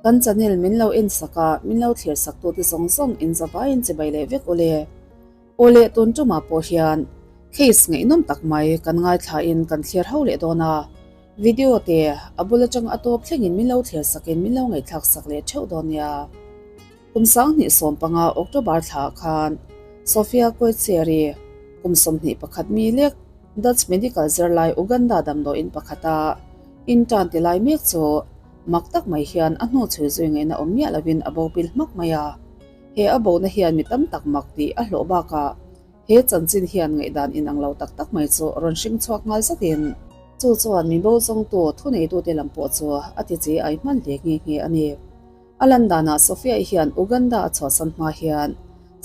Kan channel min lo en sak a, min lo thlir sak tute zawng zawng in zavaiin chibai leh vek ule. Aw leh tun tumah pawh hian case ngaihnawm tak mai kan ngaithla in kan thlir ho leh dawn a, video te a bul atang a tawp thlengin min lo thlir sakin min lo ngaihthlak sak leh theuh dawn nia. Kum 2015 October thla khan Sophia Coetzee kum 21 mi lek Dutch medical zirlai Uganda damdawiin pakhata intern ti lai mek chu mak tak mai hian a hnu chhui zui ngaihna awm miah lovin a bo pil hmak mai a. He a bona hian mi tam tak mak tih a hlawh bakah he chanchin hian ngaihdan inang lo tak tak mai chu rawn hring chhuak nghal zatin chu chuan mi bo zawngtu thuneitute lam pawh chu a ti chi ai hman hle nghe nghe a ni. A lan danah Sophia-i hian Uganda a chhuahsan hma hian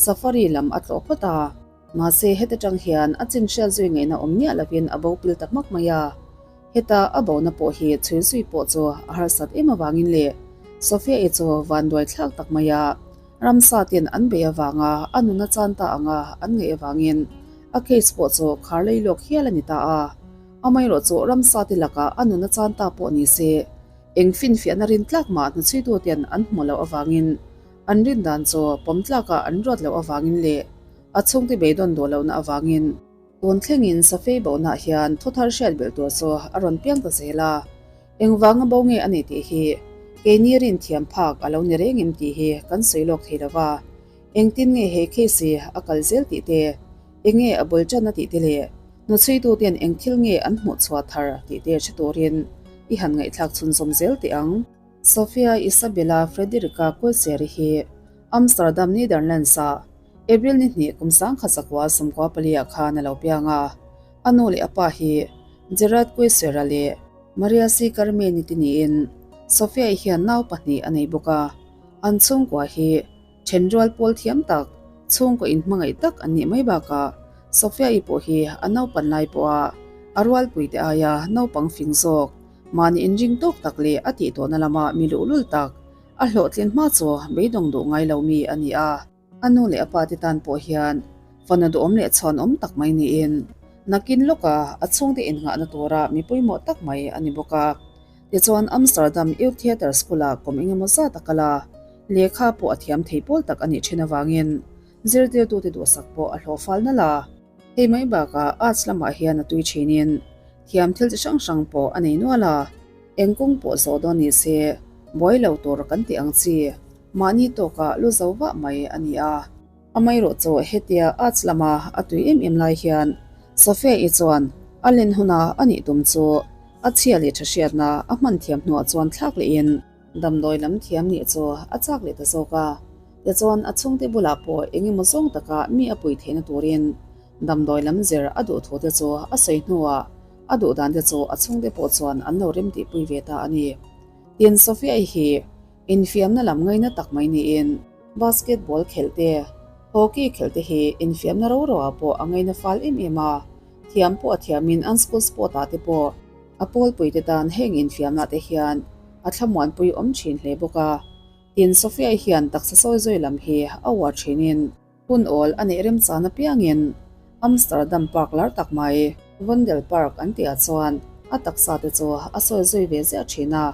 safari lam a tlawh phawt a. Mahse, heta tang hian a chin hriat zui ngaihna awm miah lovin a bo pil ta hmak mai a. Heta a bona pawh hi chhui zui pawh chu a harsat em avangin leh Sophia-i chu vanduai thlak tak mai a, ramsa ten an bei avanga a nun a chan ta anga an ngaih avangin a case pawh chu khar lei lawk hial a ni ta a. Amaherawh chu ramsa te lakah a nun a chan ta pawh ni se, eng finfiahna rin tlak mah hnuchhuitu ten an hmuh loh avangin an rin dan chu pawm tlakah an ruat loh avangin leh A chhungte beidawn duh lohna avangin tun thlengin Safei bohnaah hian thu thar hriat belh tur chu a rawn piang ta zel a. Engvanga bo nge a ni tih hi keini rin thiam phak a lo ni reng em tih hi kan sawi lawk thei lo va. Engtin nge he case hi a kal zel tih te, enge a bul tan a tih te leh hnuchhuituten eng thil nge an hmuh chhuah thar tih te hre turin i han ngaihthlak chhunzawm zel teh ang. Sofia Isabella Frederika Coetzee hi Amsterdam, Netherlands-ah April ni hnih kum 1994 ah khan a lo piang a. A nu leh a pa hi Gerard Coetzee leh Maria C. Carmeni te niin Sofia-i hian nau pahnih a nei bawk a. An chhungkua hi thenrual pawl thiam tak, chhungkaw inhmangaih tak an nih mai bakah Sofia-i pawh hi a naupan lai pawha a rualpui te aia naupang fing zawk, mahni inring tawk tak leh a tih tawhna lama mi luhlul tak, A hlawhtlin hma chu beidawng duh ngai lo mi a ni a, a nu leh a pa te tan pawh hian fanu duhawm leh chhuanawm tak mai niin nakin lawka a chhungte innghahna tura mi pawimawh tak mai a ni bawk a. Tichuan Amsterdam Youth Theatre School-ah kum engemaw zat a kal a, lehkha pawh a thiam thei pawl tak a nih thin avangin zirtirtute duhsak pawh a hlawh fal nalh a. Hei mai bakah arts lamah hian a tui thinin thiam thil chi hrang hrang pawh a nei nual a. Eng kawng pawh zawh dawn ni se, buai lo tur kan tih ang chi, mahni tawkah lu zo vah mai a ni a. Amaherawh chu hetia arts lama a tui em em lai hian Sophia-i chuan a len huna a nih tum chu a chhia leh tha hriatna a hman thiam hnuah chuan thlak lehin damdawi lam thiam nih chu a chak leh ta zawk a. Tichuan a chhungte bulah pawh eng emaw zawng taka mi a pui theihna turin damdawi lam zir a duh thu te chu a sawi hnuah A duh dan te chu a chhungte pawh chuan an lo rem tihpui ve ta a ni. Tin, Sophia-i hi infiamna lam ngaina tak mai niin basketball khelh te, hockey khelh te hi infiamna ro ro ah pawh a ngaina fal em em a, thiam pawh a thiamin an school sport ah te pawh a pawlpui te tan heng infiamna te hian a thlamuanpui awm thin hle bawk a. Tin, Sophia-i hian taksa sawi zawi lam hi a uar thinin Hun awl a neih remchan apiangin Amsterdam Park lar tak mai, Vondel Park an tihah chuan a taksa te chu a sawi zui ve ziah thin a.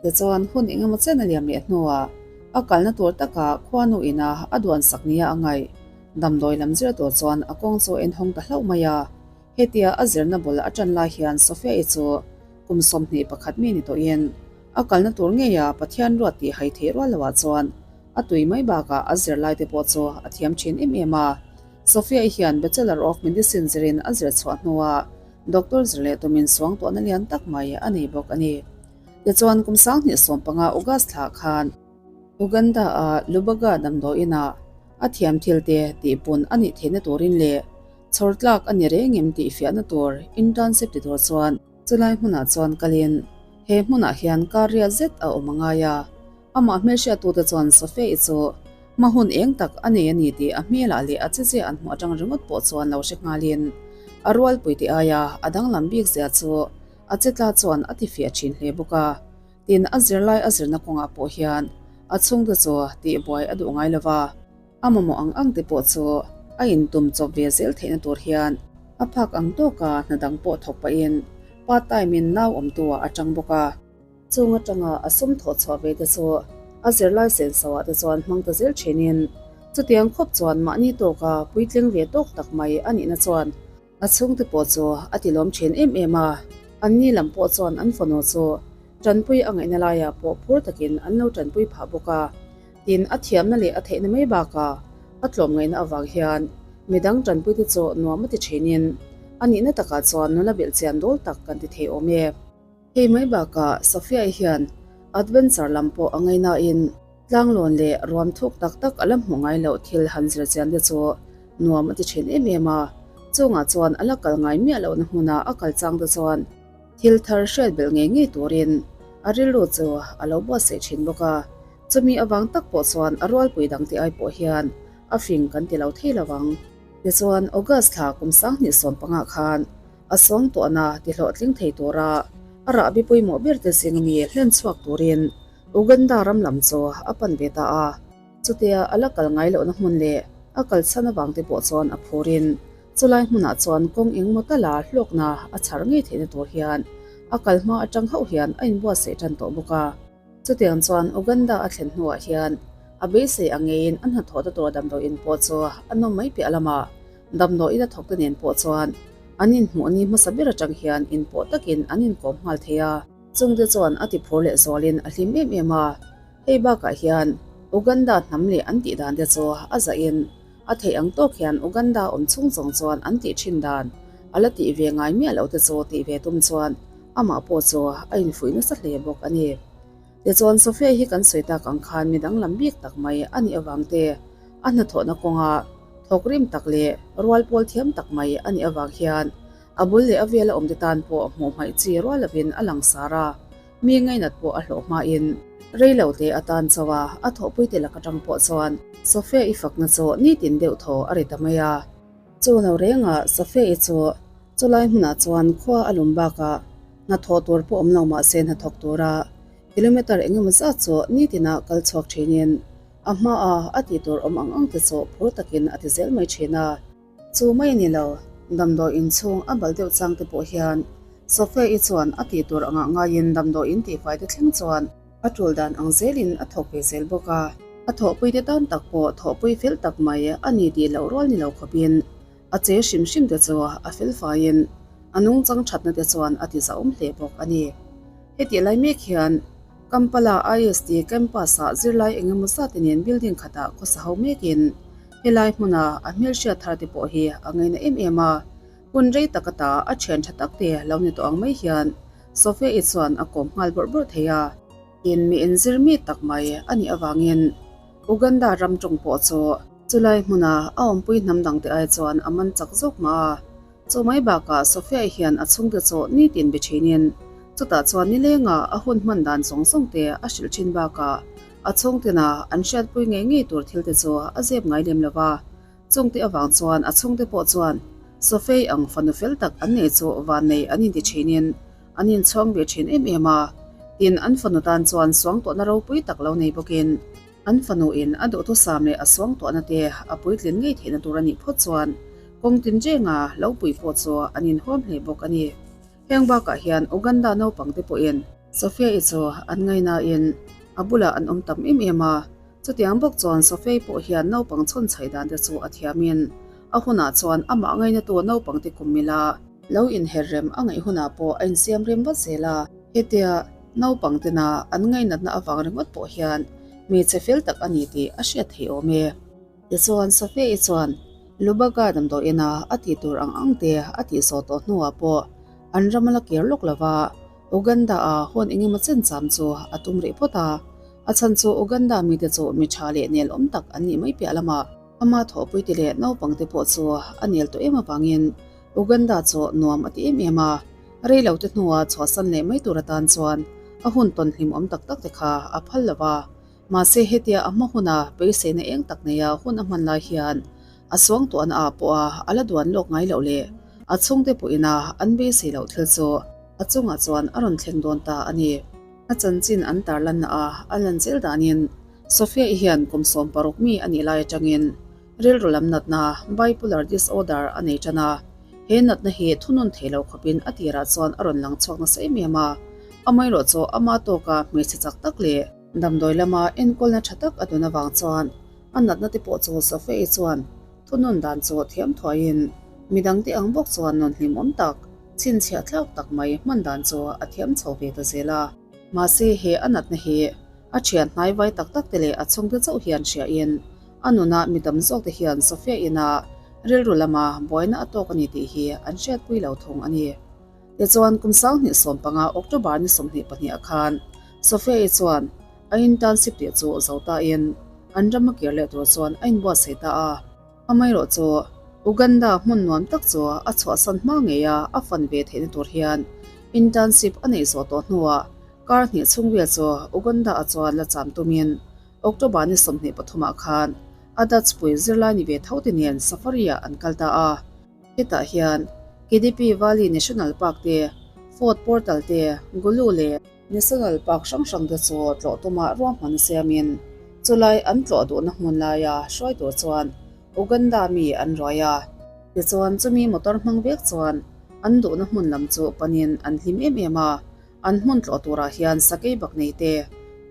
Tichuan hun engemaw chen a liam leh hnuah a kalna tur taka khuanu ina a duan sak nia a ngaih. Damdawi lam zir tur chuan a kawng chu a inhawng ta hlauh mai a. Hetia a zirna bul a tan lai hian Sophia-i chu kum 21 mi ni tawhin a kalna tur ngeia Pathian ruat tih hai theih rual loah chuan A tui mai bakah a zirlaite pawh chu a thiam thin em em a. Sophia-i hian Bachelor of Medicine zirin a zir chhuah hnuah Doctor zir leh tumin suangtuahna lian tak mai a nei bawk a ni. Tichuan kum 2015 August thlah khan Uganda-a Lubaga damdawiinah a thiam thilte tihpun a nih theihna turin leh chhawr tlak a ni reng em tih fiahna tur internship ti tur chuan chulai hmunah chuan kalin he hmunah hian kar riat zet a awm a ngai a. Amah hmelhriattute chuan Sophia-i chu hma hun eng tak a nei a ni tih a hmelah leh a chezia an hmuh atang ringawt pawh chuan lo hre nghalin a rualpui tih aia a danglam bik zia chu a chetla chuan a tifiah thin hle bawk a. Tin, a zirlai a zirna kawngah pawh hian a chhungte chu tihbuai a duh ngai lo va, a mamawh ang ang te pawh chu a intum chawp ve zel theihna tur hian a phak ang tawka hna dang pawh thawk pahin part time-in nau awmtu-ah a tang bawk a. Chung atanga a sum thawh chhuah ve te chu A zirlai senso ah te chuan hmang ta zel thinin chutiang khawp chuan mahni tawka puitling ve tawk tak mai a nihna chuan a chhungte pawh chu a tilawm thin em em a. Anni lam pawh chuan an fanu chu tanpui a ngaihna laiah pawh phur takin an lo tanpui phah bawk a. Tin, a thiamna leh a theihna mai bakah a tlawmngaihna avang hian midang tanpuite chu nuam a ti thinin a nihna takah chuan nula belh chian dawl tak kan ti thei awm e. Hei mai bakah Sophia-i hian adventure lam pawh a ngaihnain tlanglawn leh ruam thuk tak tak a la hmuh ngai loh thil han zir chian te chu nuam a ti thin em em a, chungah chuan a la kal ngai miah lohna hmuna a kal chang te chuan thil thar hriat belh ngei ngei turin a rilru chu a lo buatsaih thin bawk a. Chumi avang tak pawh chuan a rualpui dangte ai pawh hian a fing kan ti lo thei lo ang. Tichuan, August thla kum 2015 khan a sawng tuahna ti hlawhtling thei tura a rahbi pawimawh berte zing mi hlen chhuak turin Uganda ram lam chu a pan ve ta a. Chutia a la kal ngai lohna hmun leh a kal chhan avangte pawh chuan a phurin chulai hmunah chuan kawng engmaw tala hlawkna a chhar ngei theihna tur hian a kal hma atang hauh hian a inbuatsaih tan tawh bawk a. Chutiang chuan Uganda a thlen hnuah hian a beisei ang ngeiin a hnathawhna tur damdawiin pawh chu a nawm mai piah lamah damdawiin a thawkte nen pawh chuan an inhmuh ni hmasa ber atang hian inpawh takin an inkawm nghal thei a. Chungte chuan a tiphur leh zualin a hlim em em a, hei bakah hian Uganda hnam leh an tih dan te chu a zahin a theih ang tawk hian Uganda awm chhung zawng chuan an tih thin dan a la tih ve ngai miah loh te chu tih ve tum chuan Amah pawh chu a infuih nasa hle bawk a ni. Tichuan, Sophia hi kan sawi tak ang khan mi danglam bik tak mai a nih avang te, a hnathawhna kawnga thawk rim tak leh rual pawl thiam tak mai a nih avang hian a bul leh a vela awmte tan pawh hmuh hmaih chi rual lovin a langsar a, mi ngainat pawh a hlawh hmain rei lo te atan chauh a, a thawhpuite lak atang pawh chuan Sophia i fakna chu nitin deuh thaw a ri ta mai a. Chu lo rengah Sophia-i chu chulai hmunah chuan khua a lum bakah hnathawh tur pawh awm lo mah se hnathawk tura kilometre engemaw zat chu nitina kal chhuak thinin a hmaa a tih tur awm ang ang te chu phur takin a ti zel mai thin a. Chu mai a ni lo, damdawi inchhung a bal deuh chang te pawh hian Sophia-i chuan a tih tur angah ngaiin damdawi in tihfai te thleng chuan A tul dan ang zelin a thawk ve zel bawk a, a thawhpuite tan tak pawh thawhpui fel tak mai a ni tih loh rual ni lo khawpin a che hrim hrim te chu a fel faiin a nungchang thatna te chuan a ti zahawm hle bawk a ni. Hetih lai mek hian Kampala IST campus-ah zirlai engemaw zat te nen building khatah khawsa ho mekin helai hmuna a hmelhriat thar te pawh hi a ngaina em em a, Hun rei tak ata a thian tha tak te lo ni tawh ang mai hian Sophia-i chuan a kawm nghal bawrh bawrh thei a. Tin, mi inzir mi tak mai a nih avangin Uganda ram tawng pawh chu chulai hmuna a awmpui hnam dangte ai chuan a man chak zawk mah a. Chu mai bakah Sophia-i hian a chhungte chu nitin be thinin chutah chuan nilenga a hun hman dan zawng zawng te a hrilh thin bakah a chhungtena an hriatpui ngei ngei tur thil te chu a zep ngai lem lo va. Chungte avang chuan a chhungte pawh chuan Sophie ang fanu fel tak an nei chu vannei an inti thinin an inchhawng ve thin em em a. Tin, an fanu tan chuan suangtuahna ropui tak lo nei bawkin an fanuin a duhthusam leh a suangtuahna te a puitlin ngei theihna tur a nih phawt chuan kawng tinrenga lo pui pawh chu an inhuam hle bawk a ni. Heng bakah hian Uganda naupangte pawhin Sophia-i chu an ngainain a bulah an awm tam em em a. Chutiang bawk chuan Sophia-i pawh hian naupang chhawn chhaih dan te chu a thiamin a hunah chuan amah ngainatu naupang te kum mila lo inher rem a ngaih hunah pawh a insiam rem vat zel a. Hetia naupang tena an ngainatna avang ringawt pawh hian hmeichhe fel tak a ni tih a hriat theih awm e. Tichuan Sophia-i chuan Lubaga damdawiina a tih tur ang ang te a tihsawh tawh hnuah pawh an ram a la kir lawk lova, Uganda-a hawn engemaw chen cham chu a tum rih phawt a. A chhan chu Uganda mite chu mi tha leh nel awm tak an nih mai piah lamah ama thawhpuite leh naupangte pawh chu a nel tawh em avangin Uganda chu nuam a ti em em a. Rei lo te hnuah chhuahsan leh mai tur atan chuan a hun tawn hlim awm tak tak te kha a phal lo va. Mahse hetia a hma huna beiseina eng tak neia hun a hman lai hian a suangtuahna ah pawha a la duan lawk ngai loh leh a chhungte pawhina an beisei loh thil chu a chungah chuan a rawn thleng dawn ta a ni. A chanchin an tarlanna a a lan zel danin Sophia-i hian kum 16 mi a nih lai atangin rilru lam natna, bipolar disorder, a nei tan a. He natna hi thunun thei lo khawpin a tirah chuan a rawn lang chhuak nasa em em a, amaherawhchu ama tawka hmeichhe chak tak leh. Damdawi lama enkawlna tha tak a dun avang chuan a natna te pawh chu Sophia-i chuan thunun dan chu thiam thuaiin midangte ang bawk chuan nun hlimawm tak, chhinchhiah thlak tak mai hman dan chu a thiam chho ve ta zel a. Mahse he a natna hi a thian hnai vai tak tak te leh a chhungte chauh hian hriain a nuna mi tam zawk te hian Sophia ina rilru lama buaina a tawk a ni tih hi an hriatpui lo thung a ni. Tichuan kum 2015 October ni 22 ah khan Sophia-i chuan a internship tih chu zo tain an ram a kir leh tur chuan a inbuatsaih ta a. Amaherawh chu Uganda hmun nuam tak chu a chhuahsan hma ngei a, a fan ve theihna tur hian internship a neih zawh tawh hnuah kar hnih chhung vel chu Uganda-ah chuan la cham tumin October ni 23 ah khan a Dutch pui zirlai ni ve tho te nen safari-ah an kal ta a. Hetah hian Kidipi Valley National Park te, Fort Portal te, Gulu leh National Park hrang hrang te chu tlawh tuma ruahman siamin chulai an tlawh duhna hmun laia hruai tur chuan Uganda mi an ruai a. Tichuan chumi motor hmang vek chuan an duhna hmun lam chu panin an hlim em em a, an hmun tlawh turah hian sakei bak nei te,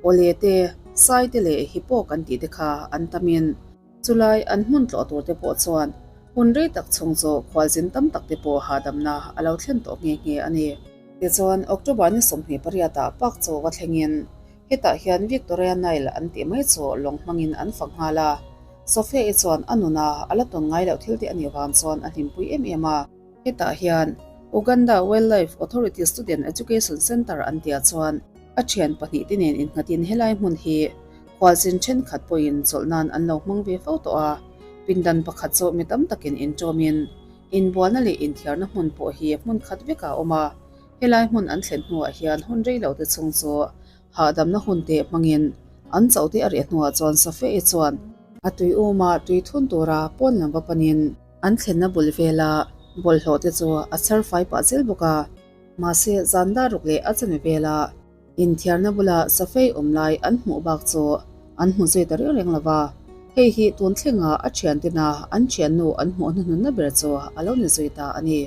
awle te, sai te leh hippo kan tih te kha an tamin Chulai an hmun tlawh tur te pawh chuan hun rei tak chhung chu khualzin tam tak te pawh hahdamna a lo thlen tawh nghe nghe a ni. Tichuan, October ni 28 ah park chu va thlengin hetah hian Victoria Nile an tih mai chu lawng hmangin an fak nghal a. Sophia-i chuan a nuna a la tawn ngai loh thil te a nih vang chuan a hlimpui em em a. Hetah hian Uganda Wildlife Authority Student Education Centre an tihah chuan a thian pahnihte nen innghatin helai hmun hi Khualzin thenkhat pawhin chawlh nan an lo hmang ve fo tawh a, pindan pakhat chu mi tam takin inṭawmin inbualna leh inthiarna hmun pawh hi hmun khat vekah a awm a. Helai hmun an thlen hnuah hian hun rei lo te chhung chu hahdamna hun te hmangin an chauh te a reh hnuah chuan Safei chuan a tui uma tui thun tura pawn lam va panin an thlenna bul vela bawlhhlawh te chu a chhar fai pah zel bawk a. Mahse zan dar ruk leh a chami vela Inthiarna bula Safei awm lai an hmuh bak chu an hmu zui ta reng reng lo va, hei hi tun thlenga a thiantena an thiannu an hmuh hnuhnunna ber chu a lo ni zui ta a ni.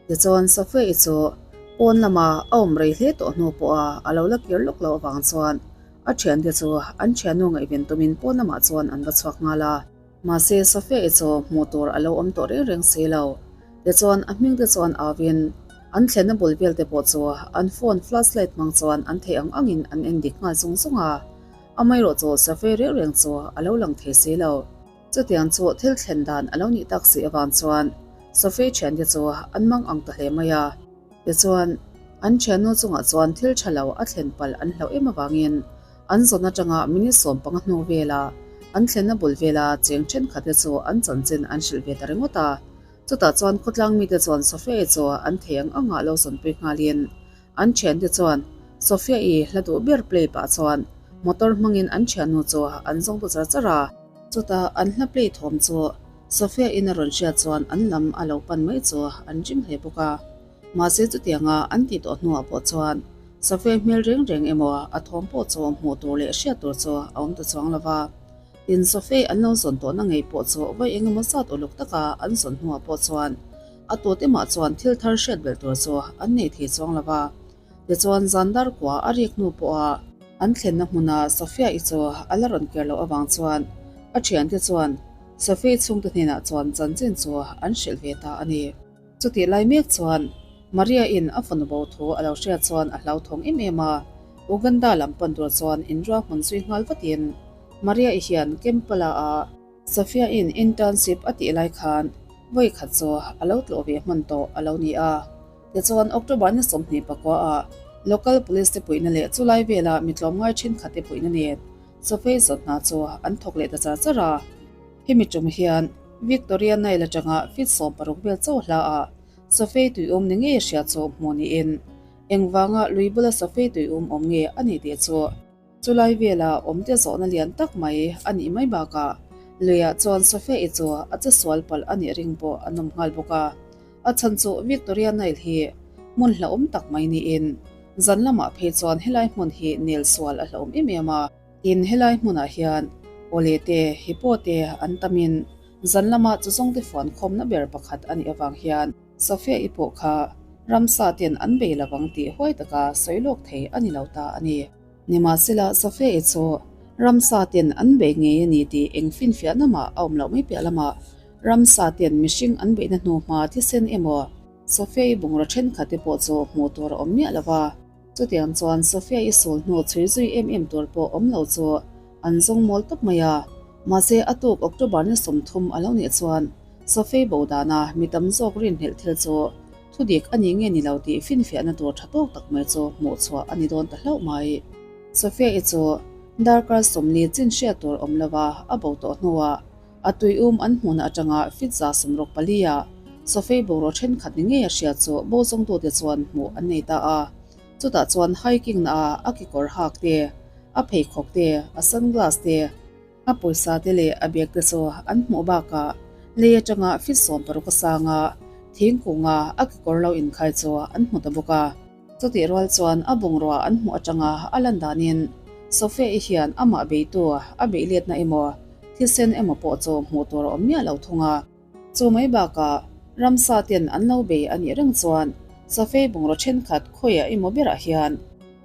Tichuan Safei chu pawn lama a awm rei hle tawh hnu pawha a lo la kir lawk loh avang chuan a thiante chu an thiannu ngaihven tumin pawn lamah chuan an va chhuak nghal a. Mahse Sophia-i chu hmuh tur a lo awm tawh reng reng si lo. Tichuan a hming te chuan au in an thlenna bul vel te pawh chu an phone flashlight hmang chuan an theih ang angin an en dik nghal zung zung a. Amaherawh chu Sophia reng reng chu a lo lang thei si lo. Chutiang chu thil thlen dan a lo nih tak si avang chuan Sophia thiante chu an mang ang ta hle mai a. Tichuan an thiannu chungah chuan thil tha lo a thlen palh an hlauh em avangin An zawn atanga minute 15 hnu vela an thlenna bul vela cheng thenkhatte chu an chanchin an hrilh ve ta ringawt a. Chutah chuan khawtlang mite chuan Sophia-i chu an thei ang angah lo zawnpui nghalin an thiante chuan Sophia-i hla duh ber play pah chuan motor hmangin an thiannu chu an zawng ta char char a. Chutah an hla play thawm chu Sophia-in a rawn hriat chuan an lam a lo pan mai chu an ring hle bawk a. Mahse chutianga an tih tawh hnuah pawh chuan Sophia hmel reng reng emaw a thawm pawh chu hmuh tur leh hriat tur chu a awm ta chuang lo va. Tin, Sophia an lo zawn tawhna ngei pawh chu vawi eng emaw zat uluk taka an zawn hnuah pawh chuan a tute mah chuan thil thar hriat belh tur chu an nei thei chuang lo va. Tichuan zan dar kua a rik hnu pawha an thlenna hmuna Sophia-i chu a la rawn ker loh avang chuan a thiante chuan Sophia chhungte hnenah chuan chanchin chu an hrilh ve ta a ni. Chutih lai mek chuan Maria-in a fanu bo thu a lo hriat chuan a hlauthawng em em a, Uganda lam pan tur chuan inruahman zui nghal vatin Maria-i hian Kampala-a Sophia-in internship a tih lai khan vawi khat chu a lo tlawh ve hman tawh a lo ni a. Tichuan October ni 29-ah local police te puihna leh chulai vela mi tlawmngai thenkhat te puihna nen Sophia-i zawt hna chu an thawk leh ta char char a. Hemi tum hian Victoria Nile atanga feet 60 vel chauh hla ah Safei tuium ni ngei a hria chu hmuh niin engvanga lui bula Safei tuium awm nge a nih tih chu chulai vela awmte zawhna lian tak mai a nih mai bakah luiah chuan Safei chu a che sual palh a nih ring pawh an awm nghal bawk a. A chhan chu Victoria Nile hi hmun hlauhawm tak mai niin zan lamah phei chuan helai hmun hi nel sual a hlauhawm em em a. Tin, helai hmunah hian awle te, hippo te an tamin zan lama chu zawngte fuan khawmna ber pakhat a nih avang hian Sophia-i pawh kha ramsa ten an bei lovang tih huai taka sawi lawk thei a ni lo ta a ni. Nimahsela, Sofia-i chu ramsa ten an bei ngei a ni tih eng finfiahna mah a awm loh mai piah lamah ramsa ten mihring an beihna hnu hma thisen emaw Sofia-i bungraw thenkhat te pawh chu hmuh tur a awm miah lo va. Chutiang chuan Sofia-i sul hnu chhui zui em em tur pawh awm lo chu an zawng mawl tawp mai a. Mahse, a tuk October ni 30 a lo nih chuan Sofia-i bo dana mi tam zawk rinhlelh thil chu Thudik a ni nge ni lo tih finfiahna tur tha tawk tak mai chu hmuh chhuah a ni dawn ta hlauh mai. Sophia-i chu darkar 40 chin hriat tur awm lova a bo tawh hnuah a tuium an hmuhna atanga fit 64 ah Sophia-i boruak thenkhat ni ngei a hriat chu bo zawngtute chuan hmuh an nei ta a. Chutah chuan hiking na a a kekawr hak te, a pheikhawk te, a sunglass te, A pawisa te leh a bag te chu an hmuh bakah lei atanga fit 60 a sang a, thingkunga a kekawr lo inkhai chu an hmu ta bawk a. Chutih rual chuan a bungrua an hmuh atanga a lan danin Sophia-i hian amah beitu a beih letna emaw thisen emaw pawh chu hmuh tur a awm miah lo thung a. Chu mai bakah ramsa ten an lo bei a nih reng chuan Sophia-i bungraw thenkhat khawiah emaw berah hian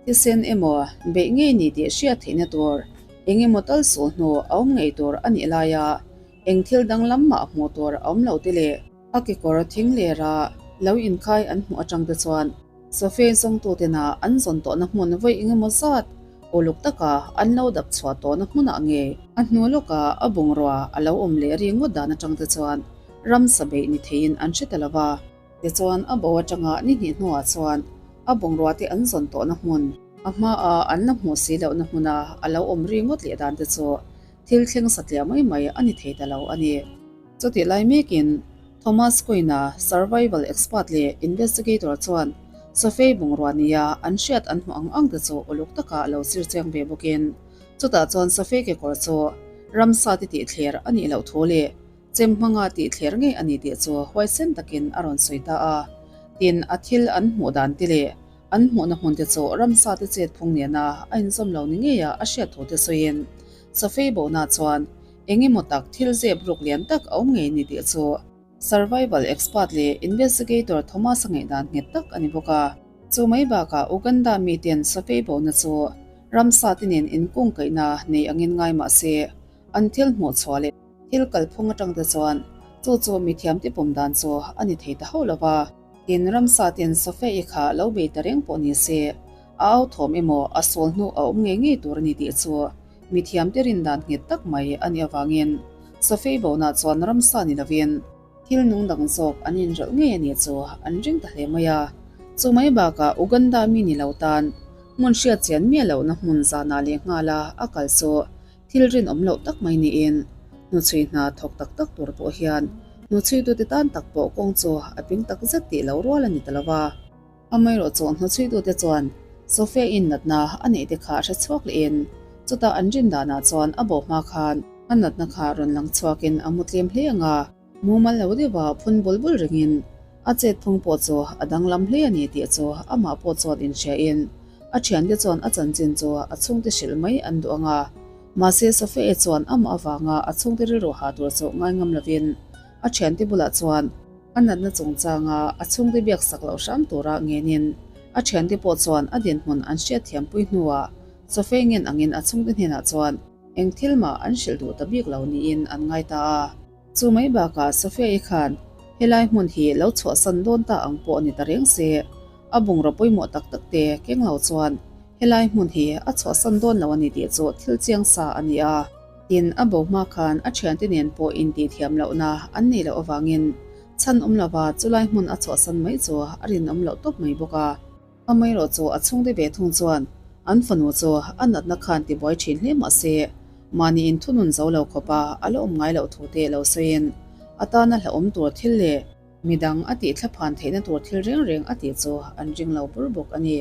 Thisen emaw beih ngei ni tih hriat theihna tur eng emaw tal sul hnu a awm ngei tur a nih laia eng thil danglam mah hmuh tur a awm lo te leh a kekawr thing lera lo inkhai an hmuh atang te chuan Sophie zawngtutena an zawn tawhna hmun vawi eng emaw zat uluk taka an lo dap chhuah tawhna hmunah ngei a hnu lawka a bungrua a lo awm leh ri ngawt dan atang te chuan ramsa beih ni theiin an hre ta lo va. Tichuan, a bo atanga ni hnih hnuah chuan a bungrua te an zawn tawhna hmun, a hmaa an la hmuh si lohna hmuna a lo awm ri ngawt leh dan te chu thil thleng satliah mai mai a ni thei ta lo a ni. Chutih lai mekin Thomas Quinn-a survival expert leh investigator chuan Sophie bungrua nia an hriat an hmuh ang ang te chu uluk taka lo zir chiang ve bawkin chutah chuan Sophie kekawr chu ramsa te tih thler a nih loh thu leh Chem hmanga tih thler ngei a ni tih chu huaisen takin a rawn sawi ta a. Tin, a thil an hmuh dan te leh an hmuhna hmun te chu ramsa te chet phung nena a inzawm lo ni ngeia a hriat thu te sawiin Safei bohna chuan eng emaw tak thil zep ruk lian tak a awm ngei ni tih chu survival expert leh investigator Thomas-a ngaihdan nghet tak a ni bawk a. Chu mai bakah Uganda miten Safei bohna chu ramsa te nen inkungkaihna nei angin ngai mah se An thil hmuh chhuah leh thil kalphung atang te chuan chu chu mithiam te pawm dan chu a ni thei ta hauh lo va. Tin, ramsa ten Sophia-i kha lo bei ta reng pawh ni se, a au thawm emaw a sawl hnu a awm ngei ngei tur a ni tih chu mithiam te rin dan nghet tak mai a nih avangin Sophia-i bohnah chuan ramsa ni lovin thil nung dang zawk an inrawlh ngei a nih chu an ring ta hle mai a. Chu mai bakah Uganda mi ni lo tan hmun hriat chian miah lohna hmun zanah leh nghala a kal chu Thil rinawm loh tak mai niin hnuchhui hna thawk tak tak tur pawh hian hnuchhuitute tan tak pawh kawng chu a ping tak zet tih lo rual a ni ta lo va. Amaherawhchu hnuchhuitute chuan Sophia-in natna a neih te kha hre chhuak lehin chutah an rin danah chuan a bawh hma khan a natna kha rawn lang chhuakin a mu tlem hle ang a. Mumal lo deuha phun bul bul ringin a chet phung pawh chu a danglam hle a ni tih chu amah pawh chuan inhriain a thiante chuan a chanchin chu a chhungte hrilh mai an duh ang a. Mahse Sophia-i chuan amah avanga a chhungte rilru ha tur chu ngaingam lovin a thiante bulah chuan a natna chungchanga a chhungte biak sak loh hram tura ngenin a thiante pawh chuan a dinhmun an hriatthiampui hnuah Sophia-i ngen angin a chhungte hnenah chuan eng thil mah an hrilh duh ta bik lo niin an ngai ta a. Chu mai bakah Sophia-i khan helai hmun hi lo chhuahsan dawn ta ang pawh ni ta reng se, a bungraw pawimawh tak tak te keng lo chuan helai hmun hi a chhuahsan dawn lo a ni tih chu thil chiang sa a ni a. Tin, a bo hma khan a thiante nen pawh intihthiam lohna an neih loh avangin chhan awm lova chulai hmun a chhuahsan mai chu a rinawm loh tawp mai bawk a. Amaherawh chu a chhungte ve thung chuan an fanu chu a natna khan tibuai thin hle mah se, mahni inthunun zo lo khawpa a la awm ngai loh thu te lo sawiin a tana hlauhawm tur thil leh midang a tih thlaphan theihna tur thil reng reng a tih chu an ring lo bur bawk a ni.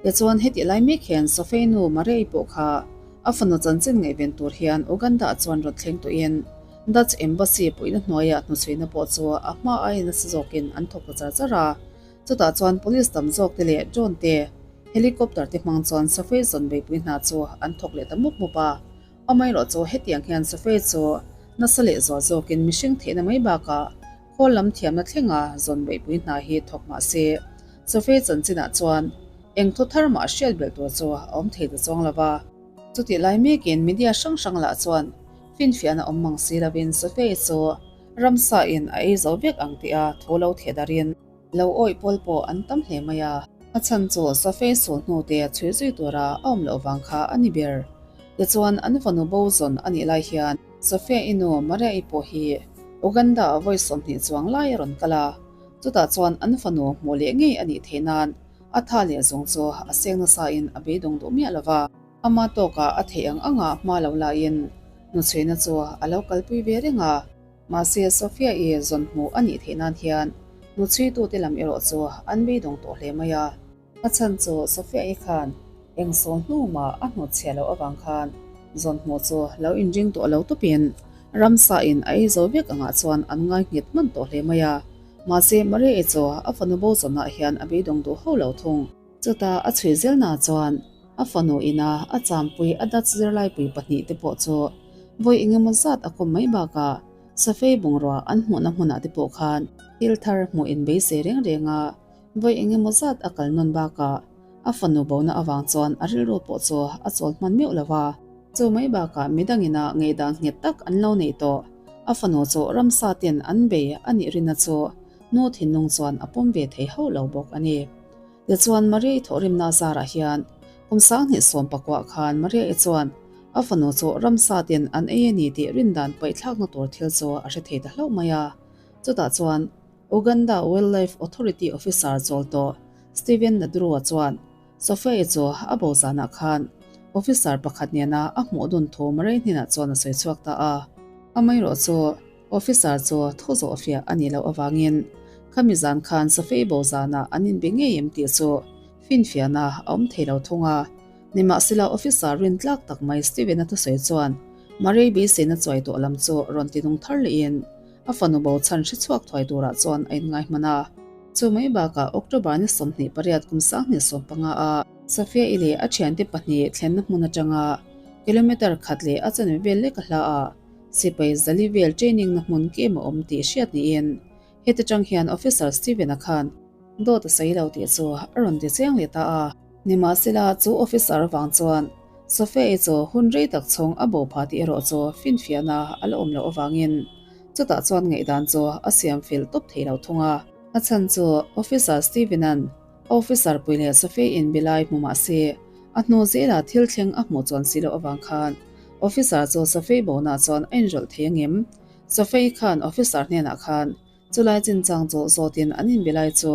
Tichuan hetih lai mek hian Sophie nu Maria-i pawh kha a fanu chanchin ngaihven tur hian Uganda-ah chuan rawn thleng tawhin Dutch Embassy puihna hnuaiah hnuchhuina pawh chu a hma aiin nasa zawkin an thawk ta char char a. Chutah chuan police tam zawk te leh drone te, helicopter te hmang chuan Sophie zawn beipui hna chu an thawk leh ta mup mup a. Amaherawh chu hetiang hian Sophie chu nasa leh zual zawkin mihring theihna mai bakah khawl lam thiamna thlenga zawn beipui hna hi thawk mah se, Sophie chanchinah chuan Eng thu thar mah hriat belh tur chu a awm thei ta chuang lo va. Chutih lai mekin media hrang hrang lah chuan finfiahna awm mang si lovin Sophia-i chu ramsa in a ei zo vek ang tih a thu lo theh darin lo awih pawl pawh an tam hle mai a. A chhan chu Sophia-i sul hnu te chhui zui tura a awm loh vang kha a ni ber. Tichuan an fanu bo zawn a nih lai hian Sophia-i nu Maria-i pawh hi Uganda-ah vawi 20 chuang lai a rawn kal a, chutah chuan an fanu hmuh leh ngei a nih theih nan A tha leh zawng chu a seng nasa in a beidawng duh miah lova, ama tawkah a theih ang anga hma lo laiin hnuchhuina chu a lo kalpui ve reng a. Mahse Sophia-i zawn hmuh a nih theih nan hian hnuchhuitute lam erawh chu an beidawng tawh hle mai a. A chhan chu Sophia-i khan eng sawl hnu mah a hnutchhiah loh avang khan zawn hmuh chu lo inring tawh lo tawpin ramsa in a ei zo vek angah chuan an ngai nghet hman tawh hle mai a. Mahse, Maria-i chu a fanu bo zawnah hian a beidawng duh hauh lo thung. Chutah a chhui zelna chuan a fanu ina a champui a Dutch zirlaipui pahnihte pawh chu vawi engemaw zat a kawm mai bakah Safei bungrua an hmuhna hmunah te pawh khan thil thar hmuh inbeisei reng reng a vawi engemaw zat a kal nawn bakah a fanu bona avang chuan a rilru pawh chu a chawl hman meuh lo va. Chu mai bakah midangina ngaihdan nghet tak an lo neih tawh. A fanu chu ramsa ten an bei a nih rinna chu nu thinlung chuan a pawm ve thei hauh lo bawk a ni. Tichuan Maria-i thawhrimna zarah hian kum 2019 khan Maria-i chuan a fanu chu ramsa ten an ei a ni tih rindan paihthlakna tur thil chu a hre thei ta hlauh mai a. Chutah chuan Uganda Wildlife Authority officer chawl tawh Steven Nadrua chuan Sophia-i chu a bo zanah khan officer pakhat nena a hmuh dun thu Murray hnenah chuan a sawi chhuak ta a. Amaherawh chu officer chu thu zawh fiah a nih loh avangin khami zan khan Sophia-i bo zanah an inbe ngei em tih chu finfiahna a awm thei lo thung a. Nimahsela officer rintlak tak mai Steven-a thusawi chuan Murray beiseina chuai tawh lam chu rawn ti nung thar lehin a fanu bo chhan hre chhuak thuai turah chuan a inngai hman a. Chu mai bakah October ni 28 kum 2015 a Sophia-i leh a thiante pahnih thlenna hmun atanga kilometre khat leh a chanve vel lek a hla a, sipai zali vel training na hmun kem a awm tih hriat niin heti tang hian Officer Steven-a khan dawt a sawi lo tih chu a rawn ti chiang leh ta a. Nimahsela chu officer avang chuan Sophia-i chu hun rei tak chhung a bo pha tih erawh chu finfiahna a la awm loh avangin chutah chuan ngaihdan chu a siam fel tawp thei lo thung a. A chhan chu Officer Steven-a'n a officer pui leh Sophia-i'n be lai hmu mah se, a hnu zelah thil thleng a hmuh chuan si loh avang khan Officer chu Sophia-i bonah chuan a inrawlh thei angem? Sophia-i khan Officer hnenah khan chulai chinchang chu zawtin an inbe lai chu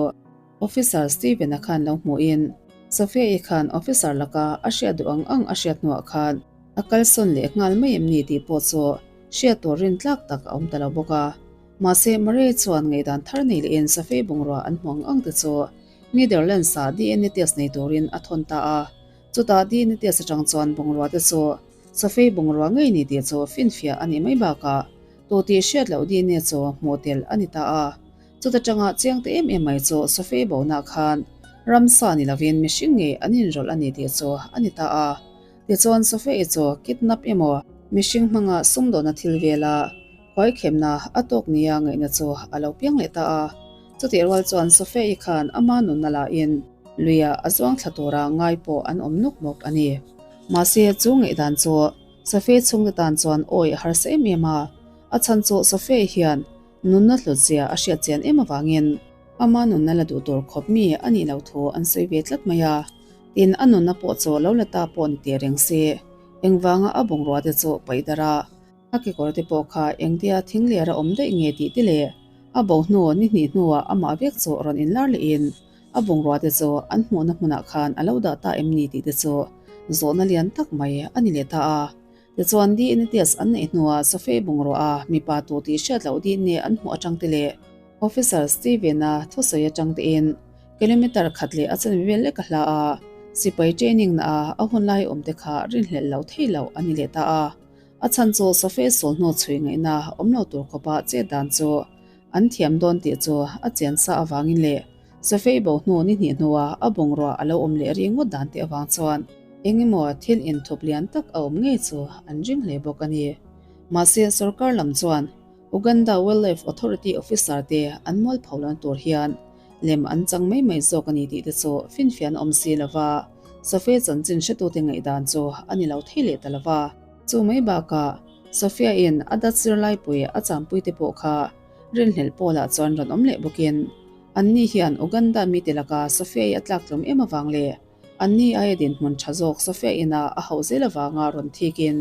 Officer Steven-a khan lo hmuhin Sophia-i khan Officer laka a hriat duh ang ang a hriat hnuah khan a kalsawn leh nghal mai em ni tih pawh chu hriat tur rintlak tak a awm ta lo bawk a. Mahse, Murray chuan ngaihdan thar nei lehin Safei bungrua an hmu ang ang te chu Netherlands-ah DNA test nei turin a thawn ta a. Chutah DNA test atang chuan bungrua te chu Safei bungrua ngei ni tih chu finfiah a nih mai bakah tu tih hriat loh DNA chu hmuh tel a ni ta a. Chuta tanga chiang ta em em mai chu Safei bona khan ramsa ni lovin mihring ngei an inrawlh a ni tih chu a ni ta a. Tichuan Safei chu kidnap emaw mihring hmanga sumdawhna thil vela Huaikhemna a tawk nia ngaihna chu a lo piang leh ta a. Chutih rual chuan Sophia-i khan ama nunna lahin luiah a zuang thla tura ngai pawh an awm nuk bawk a ni. Mahse, chu ngaihdan chu Sophia chhungte tan chuan awi a harsa em em a. A chhan chu Sophia-i hian nunna hlutzia a hriat chian em avangin ama nunna la duh tur khawp mi a nih loh thu an sawi ve tlat mai a. Tin, a nunna pawh chu lo la ta pawh ni teh reng se, engvanga a bungrua te chu paih darh a. A kekawr te pawh kha engtia thing ler a awm daih nge tih te leh a bo hnu ni hnih hnuah amah vek chu rawn inlar lehin a bungrua te chu an hmuhna hmunah khan a lo dah ta em ni tih te chu zawhna lian tak mai a ni leh ta a. Tichuan DNA test an neih hnuah Sophie bungrua a mipa tu tih hriat loh DNA an hmuh atang te leh Officer Steven-a thusawi atang tein kilometre khat leh a chanve vel lek a hla a, sipai training na a a hunlai awm te kha rinhlelh loh theih loh a ni leh ta a. A chhan chu Sophie sawl hnu chhui ngaihna awm lo tur khawpa chet dan chu an thiam dawn tih chu a chian sa avangin leh Sophie bo hnu ni hnih hnua a bungrua a lo awm leh ri ngawt dan tih avang chuan eng emaw thil inthup lian tak a awm ngei chu an ring hle bawk a ni. Mahse sorkar lam chuan Uganda Wildlife Authority officer te an mualpho lan tur hian Lem an chang mai mai zawk a ni tih te chu finfiah an awm si lo va, Sophia chanchin hretute ngaihdan chu a ni lo thei leh ta lo va. Chu mai bakah Sophia-in a dat zirlaipui a champuite pawh kha rinhlelh pawlah chuan rawn awm leh bawkin anni hian Uganda mite laka Sophia-i a tlaktlawm em avang leh anni aia dinhmun tha zawk Sophia ina a hauh zel avanga rawn thikin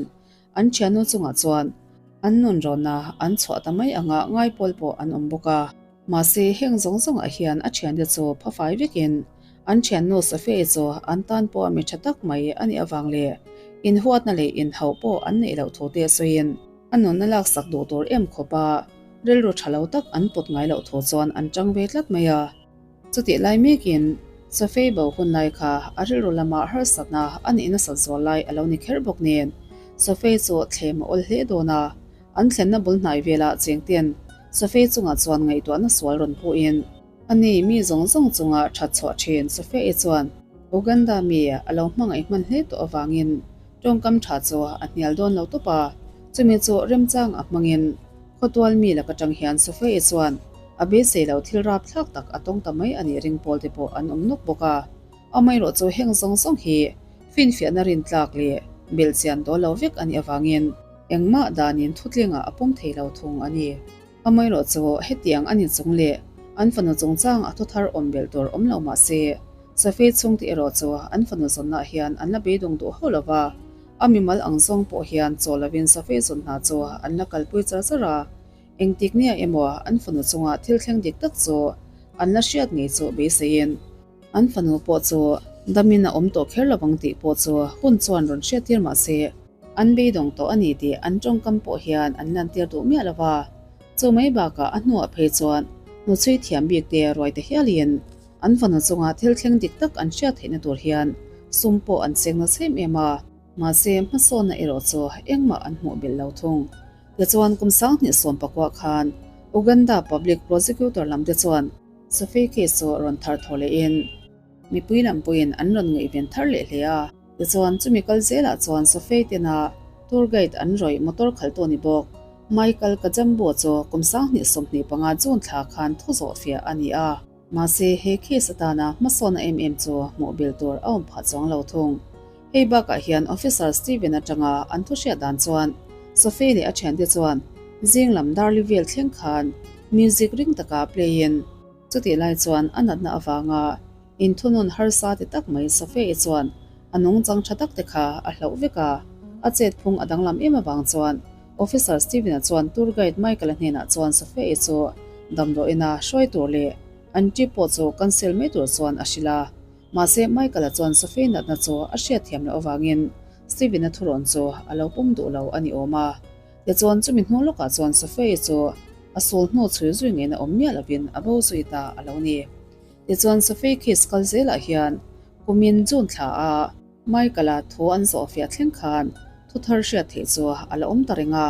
an thiannu chungah chuan an nun rawnna an chhuah ta mai anga ngai pawl pawh an awm bawk a. Mahse heng zawng zawngah hian a thiante chu phafai vekin an thiannu Sophia-i chu an tan pawh mi tha tak mai a nih avang leh inhuatna leh inhauh pawh an neih loh thu te sawiin a nunna laksak duh tur em khawpa rilru tha lo tak an put ngai loh thu chuan an tang ve tlat mai a. Chutih lai mekin Sophie bo hun lai kha a rilru lama harsatna a nih nasat zual lai a lo ni kher bawk nen Sophie chu thlem a awl hle dawn a, an thlenna bul hnai velah chengten Sophie chungah chuan ngaihtuahna sual rawn puhin a ni mi zawng zawng chunga that chhuah thin Sophie-i chuan Uganda mi a lo hmangaih hman hle tawh avangin tawngkam tha chu a hnial dawn lo tawp a, chumi chu remchang a hmangin Khawtual mi lak atang hian Sophia-i chuan a beisei lo thil rap thlak tak a tawng ta mai a nih ring pawl te pawh an awm nawk bawk a. Amaherawh chu heng zawng zawng hi finfiahna rintlak leh belhchian dawl lo vek a nih avangin engmah danin thutlingah a pawm thei lo thung a ni. Amaherawh chu hetiang a ni chung leh an fanu chungchang a thuthar awm belh tur awm lo mah se, Sophia chhungte erawh chu an fanu zawnah hian an la beidawng duh hauh lo va. A mimal ang zawng pawh hian chaw lovin Sophie zawn hna chu an la kalpui char char a, engtik nia emaw an fanu chunga thil thleng dik tak chu an la hriat ngei chu beiseiin an fanu pawh chu damin a awm tawh kher lovang tih pawh chu hun chuan rawn hriattir mah se an beidawng tawh a ni tih an tawngkam pawh hian an lantir duh miah lova. Chu mai bakah a hnuah phei chuan hnuchhui thiam bik te ruai te hialin An fanu chunga thil thleng dik tak an hriat theihna tur hian sum pawh an seng nasa em em a, mahse hmasawnna erawh chu engmah an hmuh belh lo thung. Tichuan kum 2019 khan Uganda Public Prosecutor lam te chuan Sophie case chu rawn thar thaw lehin mipui lam pawhin an rawn ngaihven thar leh hle a. Tichuan chumi kal zelah chuan Sophie tena tour guide an rawih motor khaltu ni bawk Michael Kajambo chu kum 2025 June thla khan thu zawhfiah a ni a. Mahse, he case atana hmasawnna em em chu hmuh bil tur a awm phah chuang lo thung. Hei bakah hian Officer Steven atanga an thu hriat dan chuan Sophie leh a thiante chuan zing lam darli vel thleng khan music ring taka play in, chutih lai chuan a natna avanga inthunun harsa ti tak mai Sophie-i chuan a nungchang tha tak te kha a hlauh vek a, a chet phung a danglam em avang chuan Officer Steven-a chuan tour guide Michael-a hnenah chuan Sophia-i chu damdawiina hruai tur leh an trip pawh chu cancel mai tur chuan a hrilh a. Mahse, Michael-a chuan Sophia natna chu a hriatthiam loh avangin Steven-a thurawn chu a lo pawm duh lo a ni awm a. Tichuan, chumi hnu lawkah chuan Sophia-i chu a sul hnu chhui zui ngeina awm miah lovin a bo zui ta a lo ni. Tichuan, Sophia case kal zelah hian kumin June thla a Michael-a thu an zawhfiah thleng khan thu thar hriat theih chu a la awm ta reng a,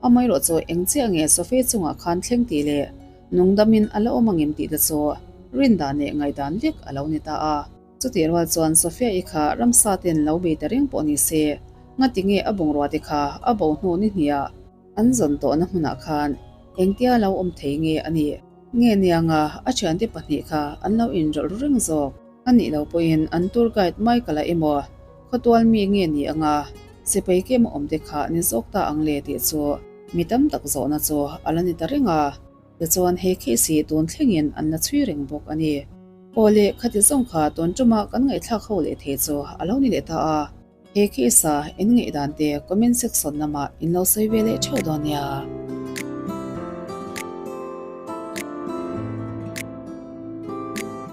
amaherawh chu eng chiah nge Sophie chungah khan thleng tih leh nungdamin a la awm angem tih te chu rindan leh ngaihdan vek a lo ni ta a. Chutih rual chuan Sophia-i kha ramsa ten lo bei ta reng pawh ni se, ngati nge a bungrua te kha a bo hnu ni hniah an zawn tawhna hmunah khan engtia lo awm thei nge a nih? Nge nianga a thiante pahnih kha an lo inrawlh ru reng zawk? A nih lo pawhin an tour guide Michael-a emaw khawtual mi nge ni anga sipai kem a awm te kha ni zawk ta ang le tih chu mi tam tak zawhna chu a la ni ta reng a. Tichuan he case hi tun thlengin an la chhui reng bawk a ni. Aw le, khati zawng kha tun ṭuma kan ngaihthlak ho leh thei chu a lo ni leh ta a. He case-a in ngaihdan te comment section lamah in lo sawi ve leh theuh dawn nia.